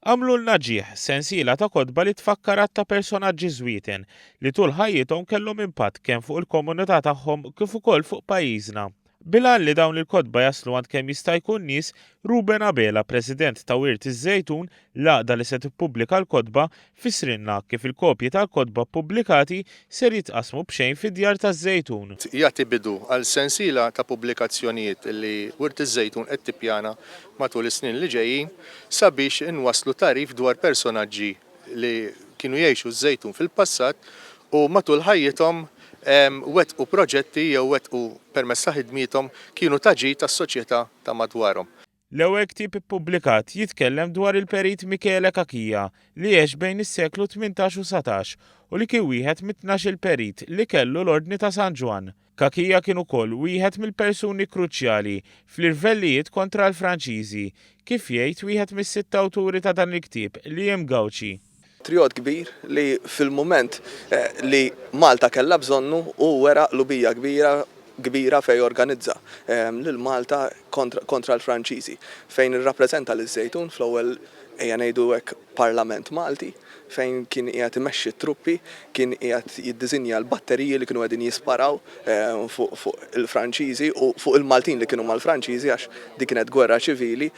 Għamlulna ġieħ, sensiela ta' kotba li tfakkar għadd ta' personaġġi Żwieten li tul ħajjithom kellhom impatt kemm fuq il-komunità tagħhom kif ukoll fuq pajjiżna. Bil-għan li dawn il-kotba jaslu għand kemm jista' jkun nies, Ruben Abela, President ta' Wirt iż-Żejtun, l-għaqda li se tippubblika l-kotba, fissrilna kif il-kopji tal-kotba ppubblikati ser jitqassmu b'xejn fid-djar taż-Żejtun. Jagħti bidu għal sensiela ta' pubblikazzjonijiet li Wirt iż-Żejtun qed tippjana matul is-snin li ġejjin sabiex inwasslu tagħrif dwar personaġġi li kienu jgħixu ż-Żejtun fil-passat u matul ħajjithom wettqu proġetti jew wettqu permezz ta' ħidmiethom kienu ta' ġid għas-soċjetà ta' madwarhom. L-ewwel ktieb ippubblikat jitkellem dwar il-Perit Michele Cachia li għex bejn is-seklu 18 u 19 u li kien wieħed mit-tnax-il perit li kellu l-Ordni ta' San Ġwann. Cachia kien ukoll wieħed mill-persuni kruċjali fl-irvellijiet kontra l-Franċiżi, kif jgħid wieħed mis-sitt awturi ta' dan il-ktieb, Liam Gauci. Patriot kbir li fil-mument li Malta kellha bżonnu hu wera qlubija kbira kbira fejn organizza lil Malta kontra l-Franċiżi, fejn irrappreżenta liż-Żejtun fl-ewwel ejja ngħidu hekk Parlament Malti. fejn kien qiegħed imexxi t-truppi, kien qiegħed jiddiżinja l-batteriji li kienu qegħdin jisparaw fuq il-Franċiżi u fuq il-Maltin li kienu mal-Franċiżi għax dik kienet gwerra ċivili.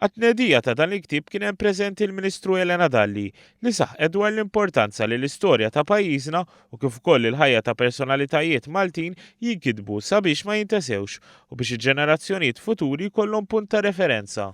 Għat-tnedija ta' dan il-ktieb kien hemm preżenti l-Ministru Elena Dalli li saħqet dwar l-importanza li l-istorja ta' pajjiżna u kif ukoll il-ħajja ta' personalitajiet Maltin jinkitbu sabiex ma jintesewx u biex il-ġenerazzjonijiet futuri jkollhom punt ta' referenza.